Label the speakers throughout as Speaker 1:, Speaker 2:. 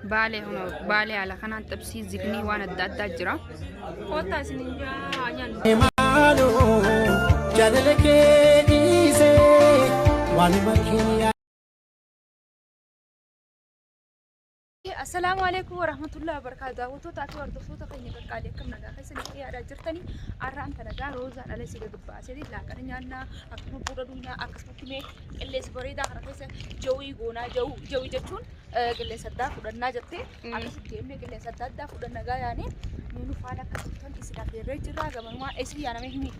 Speaker 1: Baalee hunoo baalee haala kanaan xibsii zignii waan adda addaa jira.
Speaker 2: Kottaa isin hin jaa nyaannu.
Speaker 3: Maaloo jaalala kee dhiisee waanuma kee
Speaker 4: Assalaamu alaikum warahmatullahi wabarakatuh. Daawwattoota fi hordoftoota keenya qaqqaalii akkam nagaa keessanii fayyaadhaa jirtanii har'aan tana gaa roozaan ala si gagabbaasee laaqana nyaannaa akkuma bu'uura duunyaa akkasumatti mee qilleensa bareedaa kana keessa jawii goonaa jawii jechuun qilleensa addaa fudhannaa jettee akkasitti deemnee qilleensa adda addaa fudhanna gaa yaanee mee nu faana akka turtan isin affeerree jirra gamanumaa isin yaanamee himi.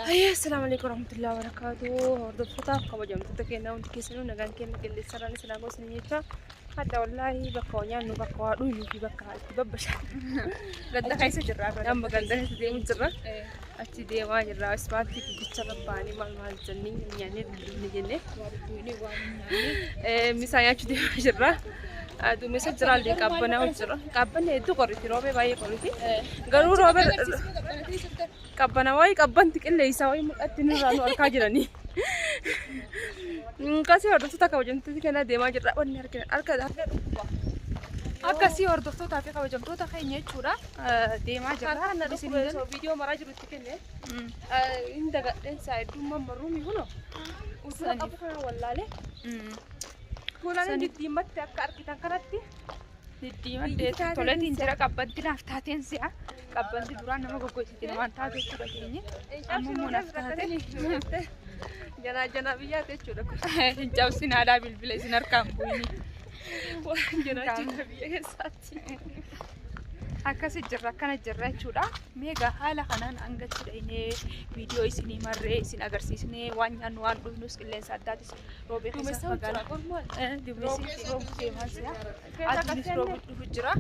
Speaker 2: Ayyaa assalaamu alaikum warahmatullahi wabarakatuh. Hordoftootaaf kabajamtoota keenya hundi keessanuu nagaan keenya qilleensarraan isin haa goosinu jecha. Hadha wallaahi bakka waa nyaannu bakka waa dhugnuu fi bakka itti babbashannu.
Speaker 4: Ganda keessa jirra.
Speaker 2: Amma ganda keessa deemu jirra. Achi deemaa jirra. Ispaaltii guddicha irra baanee maal maal jennee nyaannee dhugne jennee. Misaa nyaachuu deemaa jirra. Duumessa jira illee qabbanaa'u jira. Qabbanni hedduu qorriti roobee baay'ee qorriti. Garuu roobee qabbana waayii qabbanti qilleensaa waayii mul'atti nurraa nu arkaa jiranii. Akkasii hordoftoota kabajamtoota kana deemaa jirra. Wanni argina harka harka dhukkuba.
Speaker 4: Akkasii hordoftootaa fi kabajamtoota keenya jechuudha. Deemaa jirra.
Speaker 2: Harka na dhukkube osoo viidiyoo maraa jiru itti kenne. Hin dagadheen isaa hedduun mammaruumi kunoo. Utuu qabu kana wallaalee. Fuulaan diddiimmatti akka argitan kanatti.
Speaker 4: Diddiimadde toletiin jira qabbanti naaf taateen si'a. Qabbanti duraan nama goggogsiti namaan taatu jechuudha keenye. Amma immoo naaf taate.
Speaker 2: Janaa janaa biyyaati jechuudha.
Speaker 4: Hin cabsin haadhaa bilbila isin harkaan bu'ini.
Speaker 2: Waan janaa janaa biyya keessaatti.
Speaker 4: Akkasi jirra akkana jirra jechuudha. Meegaa haala kanaan hanga itti dhahinee viidiyoo isinii marree isin agarsiisnee waan nyaannu waan dhugnus qilleensa addaatis roobee keessa magaalaa. Duumessi roobuu deemaa jira. Aduunis roobuu dhufu jira.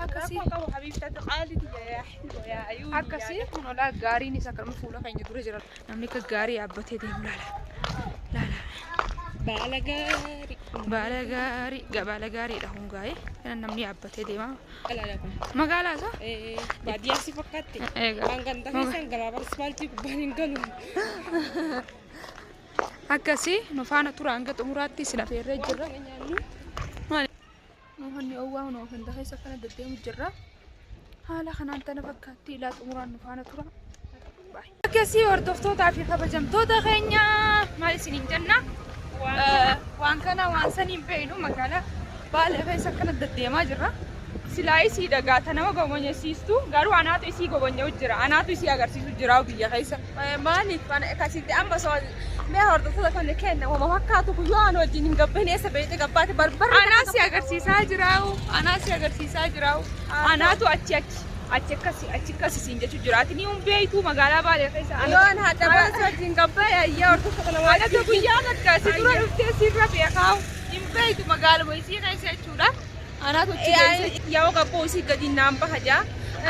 Speaker 4: Akkasii akkasii kun olaa gaariin isa akkanuma fuula keenya dura jira. Namni akka gaarii yaabbatee deemu laala. Laala.
Speaker 2: Baala gaarii.
Speaker 4: Baala gaarii baala gaariidha kun gaa'ee. Kana namni yaabbatee deema. Magaalaa isaa?
Speaker 2: Baadiyyaa si fakkaatti.
Speaker 4: Egaa.
Speaker 2: Waan ganda keessan galaa ispaaltii gubbaan hin galu.
Speaker 4: Akkasii nu faana tura hanga xumuraatti isin afeerree jirra. Maali? Nuufanni oowwaa hunoo ganda keessa akkana deddeemu jirra. Haala kanaan tana fakkaatti ilaa xumuraan nu faana tura. Akkasii hordoftootaa fi kabajamtoota keenya maal isiniin jenna? Waan kana waan saniin beeknu magaalaa Baalee keessa akkana deddeemaa jirra. Silaa isii dhagaata nama gobonyesiistu garuu anaatu isii gobonya'u jira anaatu isii agarsiisu jira biyya keessa.
Speaker 2: Maaliif akkasitti amma osoo mee hordoftoota kan kenna wama fakkaatu kun yoo ani wajjin hin gabbahine eessa beekte gabbaate barbarri.
Speaker 4: Anaa si agarsiisaa jiraa'u anaa si agarsiisaa jiraa'u anaatu achi achi achi akkasi achi akkasi siin jechuu jira ati ni beektu magaalaa Baalee keessa
Speaker 2: Yoo ani hadha baasii wajjin gabbaa'e ayyaa hordoftoota nama
Speaker 4: Anatu guyyaa takka si dura dhuftee sirra beekaa hin beektu magaaluma isii keessa jechuudha. Anaatu achi keessa.
Speaker 2: Yaa'u gabboo isii gadi naan baha jaa.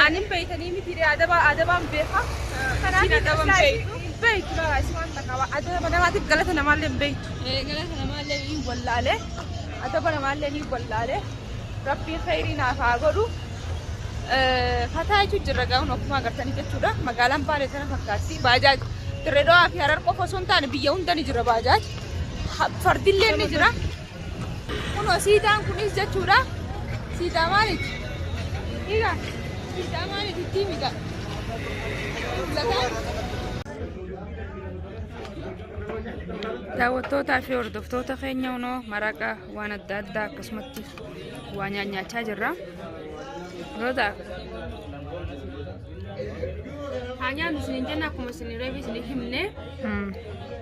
Speaker 2: Ani hin beektanii miti adaba adabaan beeka. Kanaaf
Speaker 4: Isiin adaba hin beektu.
Speaker 2: Hin beektu laala isii waan takka adaba namaatiif galata namaallee hin beektu.
Speaker 4: Galata namaallee ni wallaale. Adaba namaallee ni wallaale. Rabbiin khayrii naaf haa godhu. Fataa jechuun jirra gahuun akkuma agartanii jechuudha. Magaalaan Baalee sana fakkaatti. Baajaaj Dirree Dhawaa fi Harar qofa osoo hin taane biyya hunda ni jira baajaaj. Fardillee ni jira. Kunoo siidaan kunis jechuudha. Siidaa maaliiti? Dhiigaa siidaa maaliiti? Itti himi gaa. Mul'ataa?
Speaker 1: Daawwattootaa fi hordoftoota keenya hunoo maraqa waan adda addaa akkasumatti waa nyaachaa jirra. Roza
Speaker 2: Haa nyaannu isin jenna akkuma isin reefi isin himne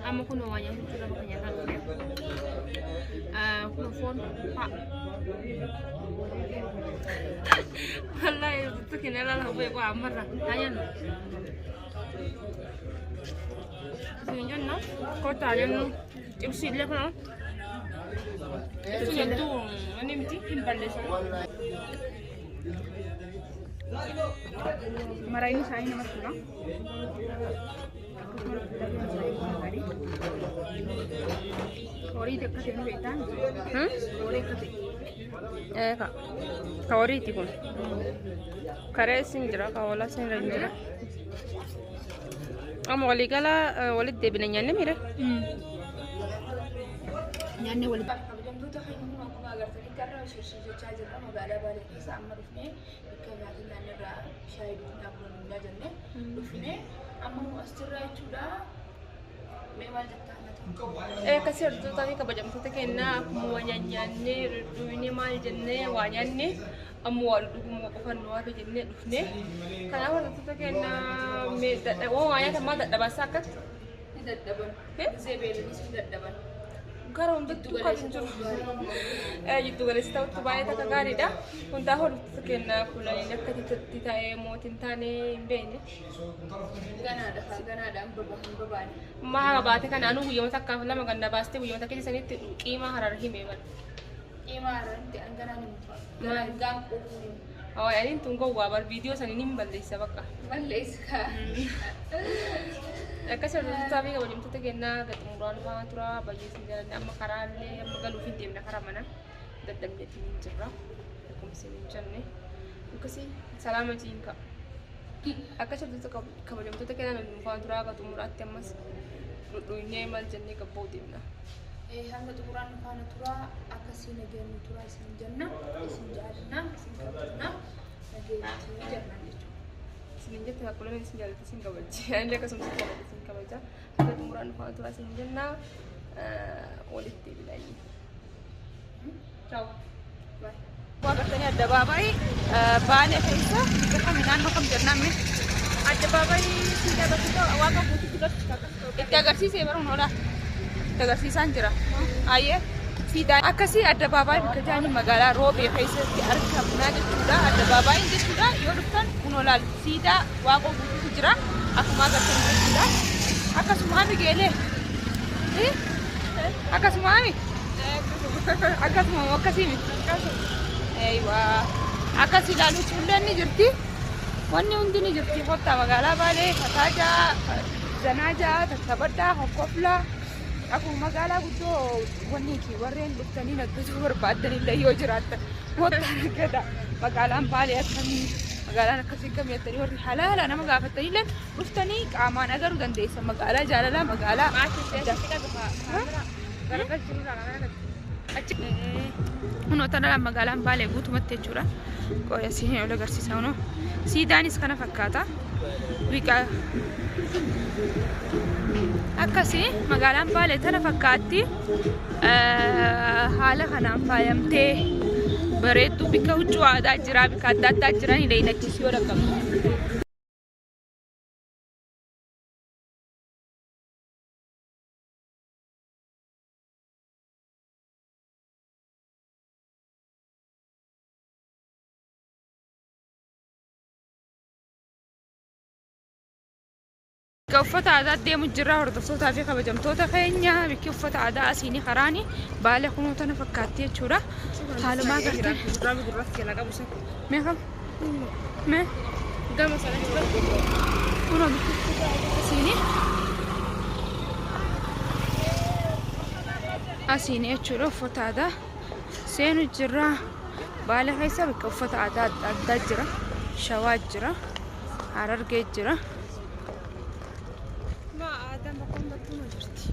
Speaker 2: amma kun waa nyaannu jira bakka nyaataa dhufe. Kun foon fa'a. Wallaahi tuttu kenne irraa lafa bu'e qo'a ammarra haa nyaannu. Isin jenna kottaa jennu xibsii illee kunoo. Xibsii hedduu inni miti hin balleessan.
Speaker 4: Marayni isaanii namatti tola. Akkasumas dalagaan isaanii waan gaarii. Horii akka ta'e ni beektaa? Horii akka ta'e.
Speaker 2: Eeka. Ka horiiti kun. Karee isin jira, ka hoolaa isin irra hin jira. Amma waliigala walitti deebine nyaanne mire.
Speaker 4: Nyaanni walitti. Kabajamtoota keenya akkuma agartanitti
Speaker 1: Har'a shirshir jechaa jirra magaalaa Baalee keessa amma dhufnee bakka nyaata nyaanni irraa shaayii dhugnaa buna dhugnaa jennee dhufnee amma nu as jirra jechuudha. Mee maal jettaa natu?
Speaker 2: Akkasii hordoftoota fi kabajamtoota keenyaa akkuma waa nyaannee dhugnee maal jennee waa nyaanne amma waa dhuguma qofan nu hafe jennee dhufne. Kanaaf hordoftoota keenyaa mee dadhaboo waa nyaatan maal dadhabansaa akkatti?
Speaker 1: Ni dadhaban. Gisee beelanis ni dadhaban.
Speaker 2: Gara hundattuu kan hin jiru. Jiddu galeessa ta'utti baay'ee takka gaariidha. Hundaa hordoftoota keenyaa kulaniin akka itti ta'ee mootiin taane hin beekne.
Speaker 1: Ganaadha kaa ganaadha hin babaane.
Speaker 2: Amma haga baate kana anuu guyyoota takkaaf lama ganna baastee guyyoota keessa sanitti qiimaa harar hime mala.
Speaker 1: Qiimaa hararratti hanganaan hin mufa. Gaan quufuun hin
Speaker 2: Hawaii aniin tun gowwaa bar viidiyoo saniin hin balleessa bakka.
Speaker 1: balleessa kaa.
Speaker 2: Akkas hordoftoota fi kabajamtoota keenyaa gaxumuraan faana tura baay'ee isin jaalladha. Amma karaallee amma galuuf hin deemna karaa mana dadhabneetiin hin jirra. Akkuma isin hin jenne. Akkasii salaama jiinka. Akkas hordoftoota kabajamtoota keenyaa nu faana tura gaxumuraatti ammas dhudhuunee maal jennee gabboo deemna.
Speaker 1: Hanga xumuraan nu faana tura akkasii nageenyu tura isin jenna isin jaallanna isin kabajna nageenyatti jenna jechuudha.
Speaker 2: Isin jette hakkuleen isin jaallate isin kabaji. Anillee akkasuma isin jaallate isin kabaja. Hanga xumuraan nu faana tura isin jenna walitti deebinaa. Ciao. Bye.
Speaker 4: Waa gartanii addabaabaayii Baalee keessa bakka kami naannoo kam jennaan mee?
Speaker 2: Addabaabaayii siidaa bakka waaqa guutuutti garsiisa.
Speaker 4: Itti agarsiisee baruun oola. Itti agarsiisaan jira. Ayyee siidaa akkasii addabaabaayii bakka jaanii magaalaa Roobee keessatti argamnaa jechuudha. Addabaabaayii jechuudha yoo dhuftan kun olaal siidaa waaqa guutuutu jira. Akkuma agartan jechuudha. Akkasuma migeelee. Akkasuma mi? Akkasuma akkasii miti. Eeywa. Akkas ilaalu culleen ni jirti. Wanni hundi ni jirti. Kottaa magaalaa Baalee, Fataajaa, Zanaajaa, Tattabaddaa, Hokkoflaa. Akkuma magaalaa guddoo wanni warreen dhuftanii naggaduu barbaaddanillee yoo jiraattan kottaa naggada. Magaalaan Baalee akkamii magaalaan akkasii akkamii jettanii warri halaala nama gaafattanillee dhuftanii qaamaan agaruu dandeessan. Magaalaa jaalalaa magaalaa. Kunoo tana magaalaan Baalee guutumatti jechuudha. Qoya siin ol agarsiisa kunoo. Siidaanis kana fakkaata. Wiqaa akkasii magaalaan Baalee tana fakkaatti. Haala kanaan faayamtee bareedduu bikka huccuu aadaa jira bikka adda addaa jiran leeynachiis yoo dhaqqabdu. Bakka uffata aadaa deemu jirra hordoftootaa fi kabajamtoota keenya bikki uffata aadaa asiin karaani Baalee kunoo tana fakkaatti jechuudha. Haalumaa gartee. Mee kam? Mee?
Speaker 2: Gama sana
Speaker 4: Kunoo bikki uffata aadaa asiini. Asiin jechuudha uffata aadaa seenu jirra. Baalee keessa bakka uffata aadaa adda addaa jira. Shawaa jira. Harargee jira.
Speaker 2: Ma aadaan bakka hundattuu ma jirti.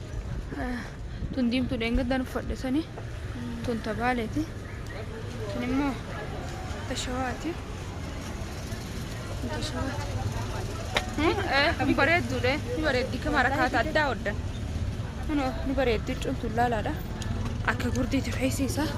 Speaker 4: Tun diimtuu dheengaddaan uffadhe sani. Tun tabaaleeti. Tun immoo ta shawaati. Tun ta shawaati. Kun bareedduudha. Ni bareeddi kama harakaata addaa hodhan. Kunoo ni bareeddi huccuun tun laalaadha. Akka gurdiiti keessi isaa.